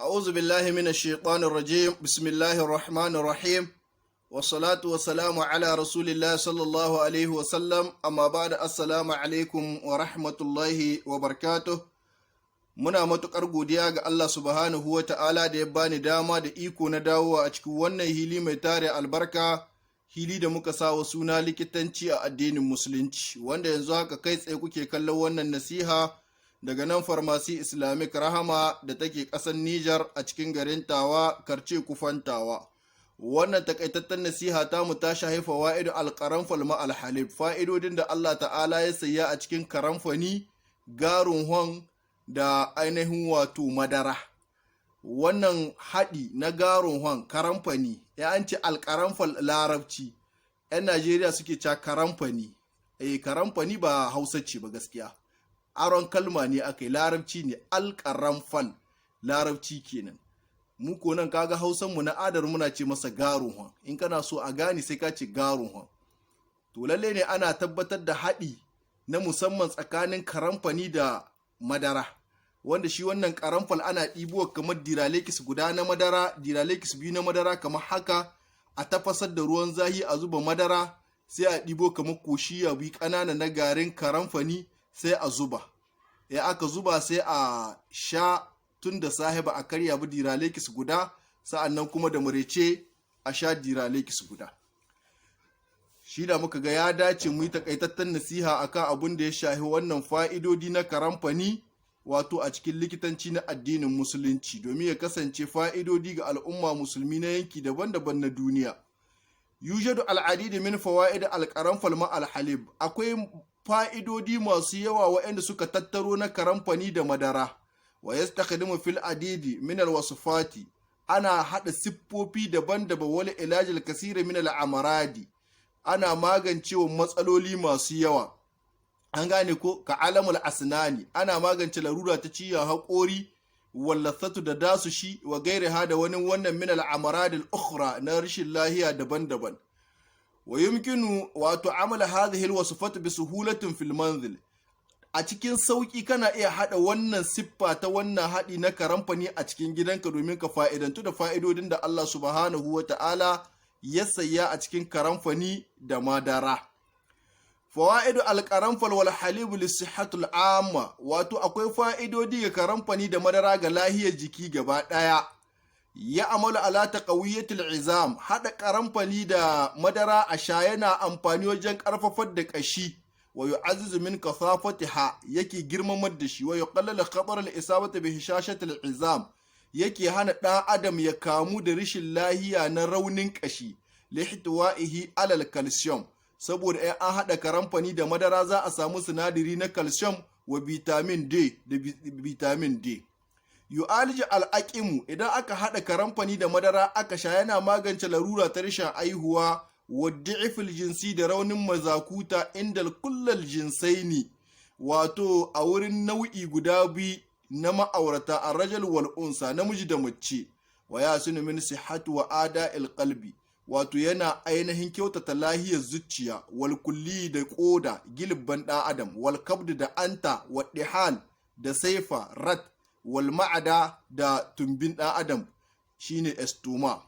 أعوذ بالله من الشيطان الرجيم. بسم الله الرحمن الرحيم، والصلاة والسلام على رسول الله صلى الله عليه وسلم. أما بعد، السلام عليكم ورحمة الله وبركاته. Muna matuƙar godiya ga Allah subhanahu wa ta'ala da ya bani dama da iko na dawowa a cikin wannan hili mai tare albarka, hili da muka sa wa suna Likitanci a Addinin Musulunci, wanda yanzu haka kai tsaye kuke kallon wannan nasiha daga nan Pharmacie Islamique Rahama da take ƙasar Nijar, a cikin garin Tawa, Karce Kufantawa. Wannan takaitaccen nasiha ta mu ta shahi فوائد القرنفل مع الحليب, fa'idodin da Allah ta'ala ya saya a cikin karamfani, garin hon da ainihin wato madara. Wannan haɗi na garin hon, karamfani, ya an ce alkaramfal larabci, 'yan Najeriya suke ca karamfani. Eh, karamfani ba Hausa ce ba gaskiya, aron kalma ne aka yi, larabci ne, alkaramfal larabci kenan. Mu ko nan kaga Hausan mu na adar muna ce masa garin hon. In kana so a gane, sai ka ce garin hon. To lalle ne ana tabbatar da haɗi na musamman tsakanin karamfani da madara, wanda shi wannan karamfal ana ɗibuwa kamar diralekis guda na madara, diralekis biyu na madara kamar haka, a tafasar da ruwan zahi, a zuba madara, sai a ɗibo kamar koshiya biyu ƙanana na garin karamfani, sai a zuba. Ya aka zuba, sai a sha tun da safe ba a karya bi diralekis guda, sa'an nan kuma da murece a sha diralekis guda. Shi da muka ga ya dace mu yi takaitaccen nasiha akan abun da ya shahi wannan fa'idodi na karamfani, wato a cikin likitanci na addinin Musulunci, domin ya kasance fa'idodi ga al'umma musulmi na yanki daban-daban na duniya. يوجد العديد من فوائد القرنفل مع الحليب. Akwai fa'idodi masu yawa waɗanda suka tattaro na karamfani da madara. ويستخدم في العديد من الوصفات, ana haɗa siffofi daban-daban, ولعلاج الكثير من الأمراض, ana magancewa matsaloli masu yawa. An gane ko? كألم الأسنان, ana magance larura ta ciwon haƙori, واللثة, da dasushi, وغيرها, da wani wannan, من الأمراض الأخرى, na rashin lahiya daban-daban. ويمكن wato عمل هذه الوصفات بسهولة في المنزل. A cikin sauƙi kana iya haɗa wannan siffa ta wannan haɗi na karamfani a cikin gidanka, domin ka fa'idantu da fa'idodin da Allah subhanahu wa ta'ala ya saya a cikin karamfani da madara. فوائد القرنفل والحليب للصحة العامة, wato akwai fa'idodi ga karamfani da madara ga lahiyar jiki gaba ɗaya. يعمل على تقوية العظام, haɗa karamfani da madara a sha yana amfani wajen ƙarfafar da ƙashi. ويعزز من كثافتها, yake girmamar da shi. ويقلل خطر الإصابة بهشاشة العظام, yake hana ɗan adam ya kamu da rashin lahiya na raunin ƙashi. لاحتوائه على الكالسيوم, saboda in an haɗa karamfani da madara za a samu sinadari na calcium, wa vitamin D, da vitamin D. يعالج العقم, idan aka haɗa karamfani da madara aka sha, yana magance larura ta rashin aihuwa, والضعف الجنسي, da raunin mazakuta, عند كل الجنسين, wato a wurin nau'i guda biyu na ma'aurata, الرجل والأنثى, namiji da mace. ويحسن من صحة وأداء القلب, wato yana ainihin kyautata lahiyar zuciya, والكلي, da koda, gilibban ɗan adam, والكبد, da anta, والطحال, da saifa rat, والمعدة, da tumbin ɗan adam, shine estomac.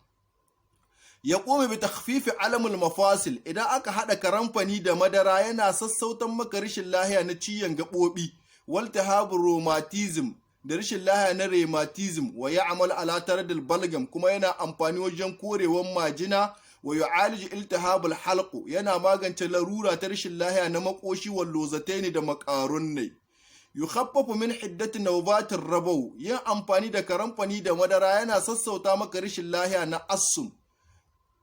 يقوم بتخفيف ألم المفاصل, idan aka haɗa karamfani da madara yana sassautan maka rashin lahiya na ciyan gaɓoɓi, والتهاب الروماتيزم, da rashin lahiya na rheumatism. ويعمل على طرد البلغم, kuma yana amfani wajen korewan majina. ويعالج التهاب الحلق, yana magance larura ta rashin lahiya na makoshi, واللوزتين, da makarun ne. يخفف من حدة نوبات الربو, yin amfani da karamfani da madara yana sassauta maka rashin lahiya na asthma,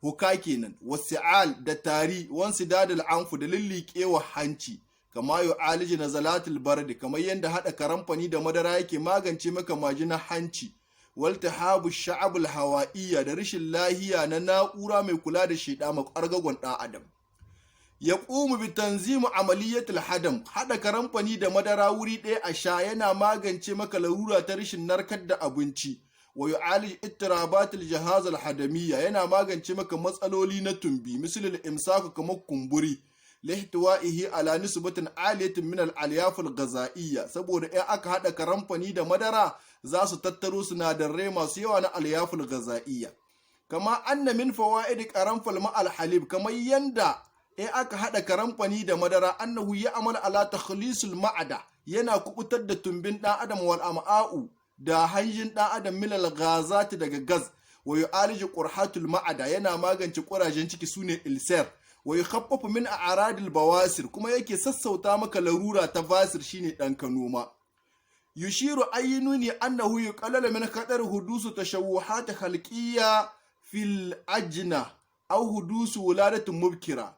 huka kenan, والسعال, da tari, وانسداد الأنف, da lilliƙewa hanci. كما يعالج نزلات البرد, kamar yadda haɗa karamfani da madara yake magance maka majinar hanci, والتهاب الشعب الهوائية, da rashin lahiya na na'ura mai kula da sheda, maƙargagon ɗan adam. يقوم بتنظيم عملية الهضم, haɗa karamfani da madara wuri ɗaya a sha yana magance maka larura ta rashin narkar da abinci. ويعالج اضطرابات الجهاز الهضمية, yana magance maka matsaloli na tumbi, مثل الإمساك, kamar kumburi. Lihtiwa'ihi ala nisbatin aliyatin min al-alyaf al-ghaza'iyya, saboda in aka hada karamfani da madara za su tattaro sinadarai masu yawa na alyaf al-ghaza'iyya. Kama anna min fawaid karamfal ma al-halib, kamar yanda in aka hada karamfani da madara, annahu ya'mal ala takhlisul ma'ada, yana kubutar da tumbin dan adam, wal am'a'u, da hanjin dan adam, min al-ghazati, daga gas, wa yu'aliju qurhatul ma'ada, yana magance kurajen ciki, sune ulcer, wa yukhaffafu min a'radil bawasir, kuma yake sassauta maka larura ta basir, shine dan kanoma. Yushiru ayyununi annahu yuqallalu min khatar hudusu tashawuhat khalqiyya fil ajna aw hudusu wuladatin mubkira.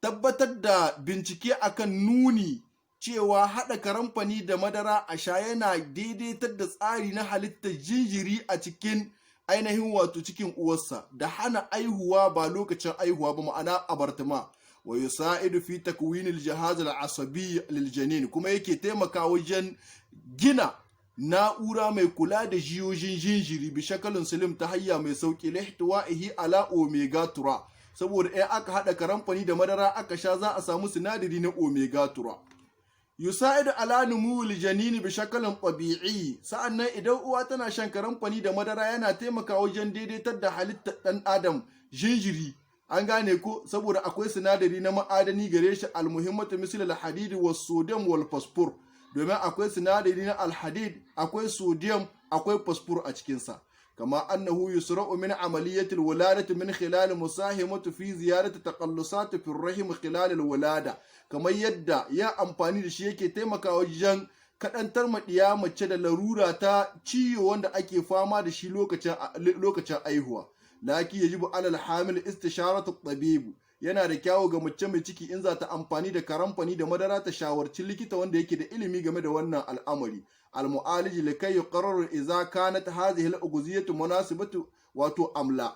Tabbatar da bincike akan nuni cewa haɗa karamfani da madara a sha yana daidaitar da tsari na halittar jinjiri a cikin ainihin wato cikin uwarsa, da hana aihuwa ba lokacin aihuwa ba, ma'ana avortement. Wa yusa'idu fi takwinil jihaz al-asabi lil janin, kuma yake taimaka wajen gina na'ura mai kula da jiyojin jinjiri, bi shakalin salim, ta hayya mai sauki, lihtiwa'ihi ala omega 3, saboda in aka hada karamfani da madara aka sha za a samu sinadari na omega 3. Yusa'idu ala numul janini bi shakalin tabi'i. Sa'annan idan uwa tana shan karamfani da madara, yana taimakawa wajen daidaitar da halittar dan adam jinjiri, an gane ko? Saboda akwai sinadari na ma'adani gare shi, almuhimmatu misal alhadid was sodium wal phosphor, domin akwai sinadari na alhadid, akwai sodium, akwai phosphor a cikinsa. Kama annahu yusra'u min amaliyati alwiladati min khilal musahimatu fi ziyarati taqallusat fi rahim khilal alwilada, kamar yadda ya amfani da shi yake taimakawa wajen kaɗantar maɗiya mace da larura ta ciwo wanda ake fama da shi lokacin aihuwa. Laki yajibu alal hamil istisharatu tabibu, yana da kyawu ga mace mai ciki in za ta amfani da karamfani da madara ta shawarci likita wanda yake da ilimi game da wannan al'amari, almu'aliji, likai yuqarraru idza kanat hadhihi al-ughziyatu munasibatu wato amla,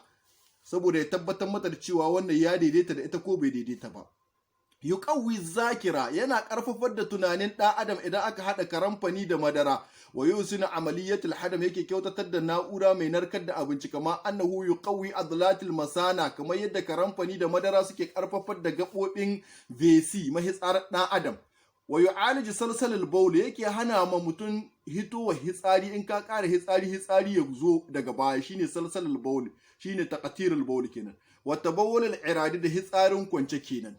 saboda ya tabbatar mata da cewa wannan ya daidaita da ita ko bai daidaita ba. Yuqawwi zakira, yana karfafar da tunanin ɗan adam idan aka haɗa karamfani da madara. Wa yusina amaliyatul hadam, yake kyautatar da na'ura mai narkar da abinci. Kama annahu yuqawwi adlatil masana, kamar yadda karamfani da madara suke karfafar da gaɓoɓin vesi, mahitsarar ɗan adam. Wa yu'aliju salsalal bawl, yake hana ma mutum hitowa hitsari, in ka ƙara hitsari, hitsari ya zo daga baya, shine salsalal bawl, shine taqtirul bawl kenan. Wa tabawwul al iradi, da hitsarin kwance kenan.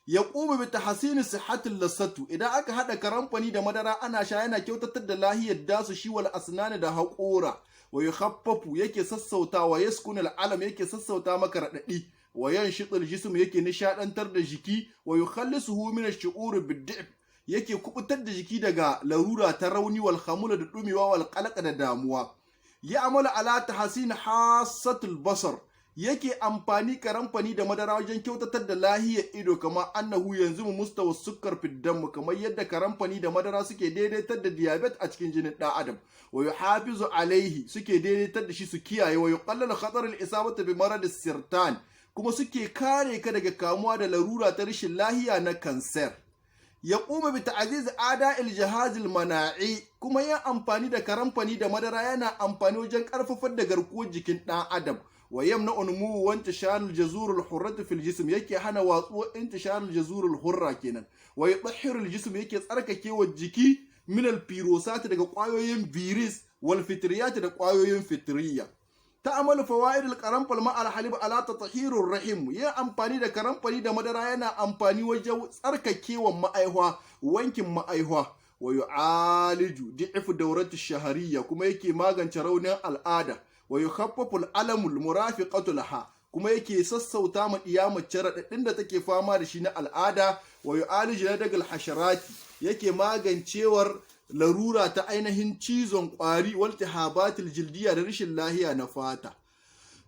Ya ƙuma bi tahsini sihhatil lassatu, idan aka haɗa karamfani da madara ana sha yana kyautatar da lahiyar dasu shi, wal asnani, da haƙora. Wa yukhaffafu, yake sassautawa, yaskunu alam, yake sassauta maka raɗaɗi, wa yanshitul jism, yake nishadantar da jiki, wa yukhallisuhu min ash-shu'ur bid yake kubutar da jiki daga larura ta rauni, wal khamula, da dumewa, wal qalaq, da damuwa. Ya amala ala tahsin hasatul basar, yake amfani karamfani da madara wajen kyautatar da lahiyar ido. Kama annahu yanzu mustawa sukkar fid kamar yadda karamfani da madara suke daidaitar da diabetes a cikin jinin ɗan adam, wa yuhafizu alaihi, suke daidaitar da shi, su kiyaye, wa yuqallalu khatar al-isabati bi marad sirtan, kuma suke kare ka daga kamuwa da larura ta rashin lahiya na kansar. Ya kuma bi ta'aziz ada il jihazil mana'i, kuma yin amfani da karamfani da madara yana amfani wajen karfafar da garkuwar jikin ɗan adam. Wa yamna unmu wa intisharul jazurul hurrati fil jism, yake hana watsuwar intisharul jazurul hurra kenan. Wa yutahhirul jism, yake tsarkakewa jiki, min al firosat, daga kwayoyin virus, wal fitriyat, da kwayoyin fitriya. Ta'amalu fawaid al-qaranfal ma al-halib ala tatahirur rahim, yin amfani da karamfani da madara yana amfani wajen tsarkakewan ma'aihwa, wankin ma'aihwa. Wa yu'aliju di'f dawrati shahariyya, kuma yake magance raunin al'ada. Wa yukhaffafu al-alamul murafiqatu laha, kuma yake sassauta ma diya mace raɗaɗin da take fama da shi na al'ada. Wa yu'aliju na dagal hasharati, yake magancewar larura ta ainihin cizon ƙwari, waltihabatil jildiya, da rashin lahiya na fata.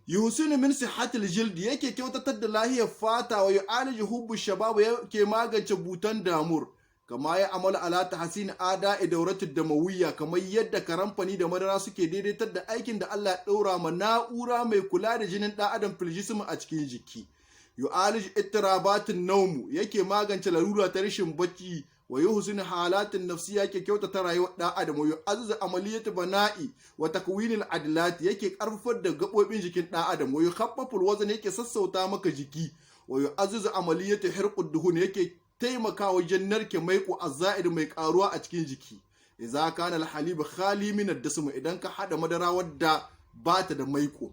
Yuhsinu min sihhatil jildi, yake kyautatar da lahiyar fata. Wa yu'aliju hubbu shabab, yake magance butan damur. Kama ya amala ala tahsin ada dauratud damawiyya, kamar yadda karamfani da madara suke daidaitar da aikin da Allah ya ɗaura ma na'ura mai kula da jinin ɗan adam, fil jism, a cikin jiki. Yu'alij ittirabatin naumu, yake magance larura ta rashin bacci. Wa yuhsinu halatin nafsiya, yake kyautata rayuwar ɗan adam. Wa yu'azzizu amaliyatu bana'i wa takwinil adlati, yake karfafar da gabobin jikin ɗan adam. Wa yukhaffafu wazn, yake sassauta maka jiki. Wa yu'azzizu amaliyatu hirqud duhun, yake taimakawa wajen narke maiko azza'id, mai karuwa a cikin jiki. Idza kana al-halib khali min ad-dasm, idan ka hada madara wadda bata da maiko.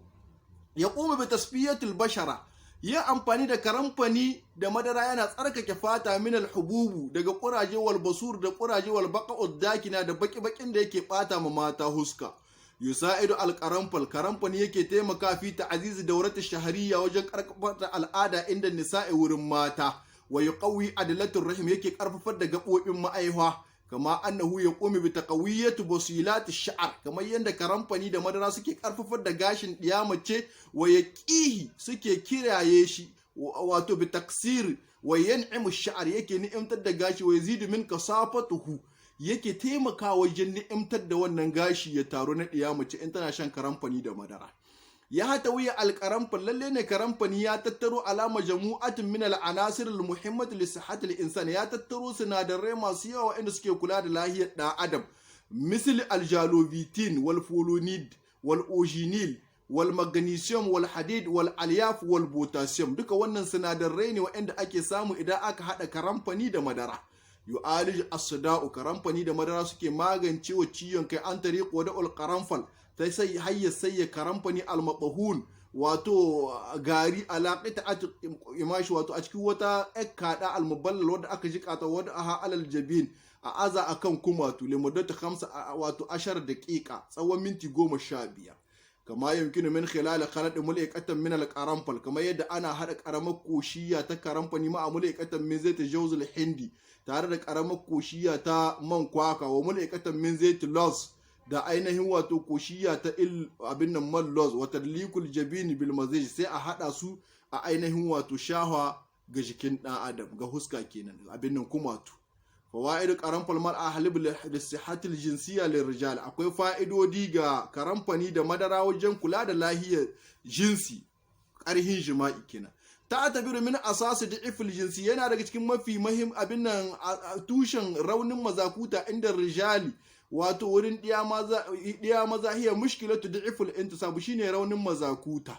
Ya kuma bi tasfiyatul bashara, yin amfani da karamfani da madara yana tsarkake fata, min hububu, daga kuraje, wal basur, da kuraje, wal baqa'ud dakina, da baki bakin da yake bata ma mata huska. Yusa'idu alqaramfal, karamfani yake taimaka fi ta'aziz dawrat shahriya, wajen karfafa al'ada, inda nisa'i, wurin mata. Wa yuqawi adlatur rahim, yake karfafar da gabobin ma'aihuwa. Kama annahu yaqumu bi taqawiyati busilat ash-sha'r, kamar yanda karamfani da madara suke karfafar da gashin ɗiya mace, wa yaqihi, suke kiraye shi, wato bi taksir, wa yan'imu ash-sha'r, yake ni'imtar da gashi, wa yazidu min kasafatuhu, yake taimakawa wajen ni'imtar da wannan gashi ya taru na ɗiya mace in tana shan karamfani da madara. Ya hata wuya alkaramfan, lalle ne karamfani ya tattaro alama jamu'atin min al'anasir al-muhimmat li sihhatil insan, ya tattaro sinadarai masu yawa waɗanda suke kula da lahiyar ɗan adam, misal aljalovitin wal folonid wal oginil wal magnesium wal hadid wal alyaf wal potassium. Duka wannan sinadarai ne waɗanda ake samu idan aka haɗa karamfani da madara. Yu'alij as-sada'u, karamfani da madara suke magance wa ciwon kai, an tariq wa da'ul qaranfal, ta sai hayya sayya karamfani al-mabahun, wato gari, ala qita'at imashi, wato a cikin wata kada al-muballal wadda aka jika ta, wadda aha alal jabin, a aza akan kumatu, limuddatu khamsa wato ashar daqiqa, tsawon minti 15. Kama yumkinu min khilal khalad mulqatan min al-qaranfal, kama yadda ana hada karamar koshiya ta karamfani ma mulqatan min zait jawzul hindi, tare da karamar koshiya ta man kwaka, wa mulqatan min zait los, da ainihin wato koshiya ta il abin nan man los, wa tadlikul jabin bil mazij, sai a hada su a ainihin wato shahwa ga jikin dan adam, ga huska kenan, abin nan kumatu. Fawaid karamfal mar'a halib lisihatil jinsiya lirrijal, akwai fa'idodi ga karamfani da madara wajen kula da lahiyar jinsi, karhin jima'i kenan. Ta tabiru min asasi da'ifil jinsi, yana daga cikin mafi mahim abin nan tushen raunin mazakuta, inda rijali, wato wurin ɗiya maza, hiya mushkilatu da'iful intisabu, shine raunin mazakuta,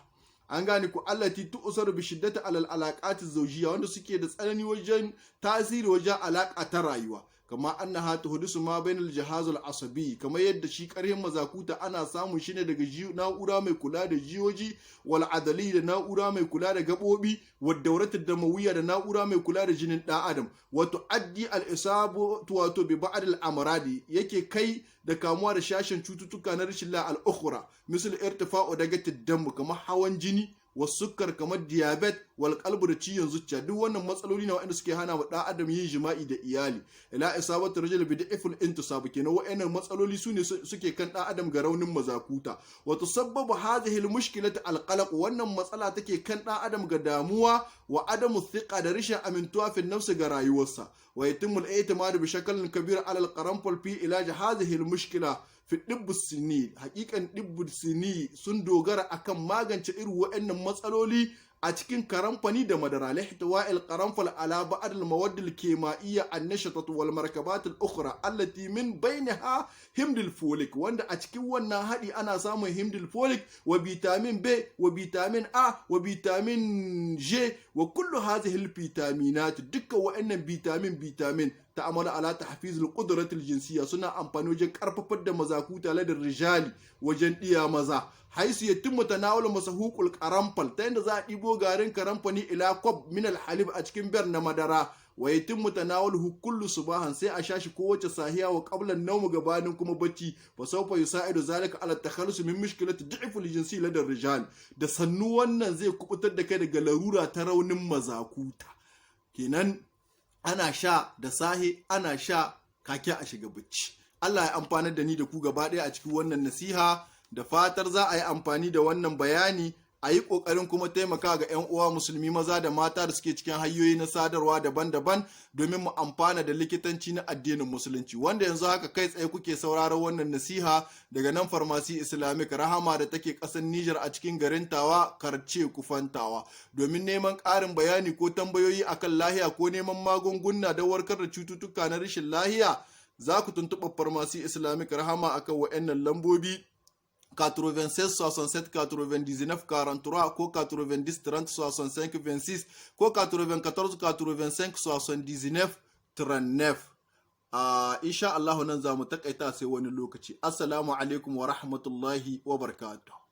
an gane ku, allati tu'saru bi shiddati alal alaqati zawjiyya, wanda suke da tsanani wajen tasiri wajen alaka ta rayuwa. Kama annaha tuhdisu ma bainal jihaz al asabi, kamar yadda shi karhin mazakuta ana samun shi ne daga na'ura mai kula da jiyoji, wal adali, da na'ura mai kula da gabobi, wa dawratu damawiyya, da na'ura mai kula da jinin dan adam, wato addi al isabu wato bi ba'd al amradi, yake kai da kamuwa da shashin cututtuka na rashin la al ukhra, misal irtifa'u daga damu, kamar hawan jini, wasukar, kamar diabetes, wal qalbu, da ciwon zuciya. Duk wannan matsaloli ne waɗanda suke hana wa ɗan adam yin jima'i da iyali. Ila isabatu rajul bi da'iful intisab kenan, waɗannan matsaloli su ne suke kan ɗan adam ga raunin mazakuta. Wa tusabbabu hadhihi al mushkilatu al qalaq, wannan matsala take kan ɗan adam ga damuwa, wa adamu thiqa, da rashin amintuwa, fi nafsi, ga rayuwarsa. Wa yatimmu al i'timadu bi shakalin kabir ala al qaranfal fi ilaj hadhihi al mushkila fi ɗibbu sini. Hakikan ɗibbu sini sun dogara akan magance irin waɗannan matsaloli a cikin karamfani da madara, lihtiwa'il qaranfal ala ba'd al mawad al kimaiya an nashatat wal markabat al ukhra allati min bainaha himdil folic, wanda a cikin wannan haɗi ana samun himdil folic wa vitamin B wa vitamin A wa vitamin J, wa kullu hadhihi al vitaminat, dukkan waɗannan vitamin ta'amala ala tahfiz al qudrat al jinsiyya, suna amfani wajen karfafar da mazakuta ladar rijali, wajen diya maza, haisu yatimmu tanawul masahuqul qaranfal, ta yanda za a ɗibo garin karamfani, ila kwab min al halib, a cikin ber na madara, wa yatimmu tanawuluhu kullu subahan, sai a shashi kowace sahiya, wa qabla nawm, gabanin kuma bacci. Fa sawfa yusaidu zalika ala takhallus min mushkilati du'f al jinsi ladar rijal, da sannu wannan zai kubutar da kai daga larura ta raunin mazakuta kenan. Ana sha da sahi, ana sha kake a shiga bacci. Allah ya amfanar da ni da ku gaba ɗaya a cikin wannan nasiha. Da fatar za a yi amfani da wannan bayani, a yi ƙoƙarin kuma taimaka ga 'yan uwa musulmi maza da mata da suke cikin hanyoyi na sadarwa daban-daban, domin mu amfana da likitanci na addinin musulunci. Wanda yanzu haka kai tsaye kuke sauraron wannan nasiha daga nan Farmasi Islamic Rahama da take ƙasar Nijar, a cikin garin Tawa, Karce Kufantawa. Domin neman ƙarin bayani ko tambayoyi akan lahiya, ko neman magunguna da warkar da cututtuka na rashin lahiya, za ku tuntuɓa Farmasi Islamic Rahama akan wa'annan lambobi 96 67 99 43 ko 90 30 65 26 ko 94 85 79 39. Insha Allah nan za mu takaita, sai wani lokaci. Assalamu alaikum wa rahmatullahi wa barakatuh.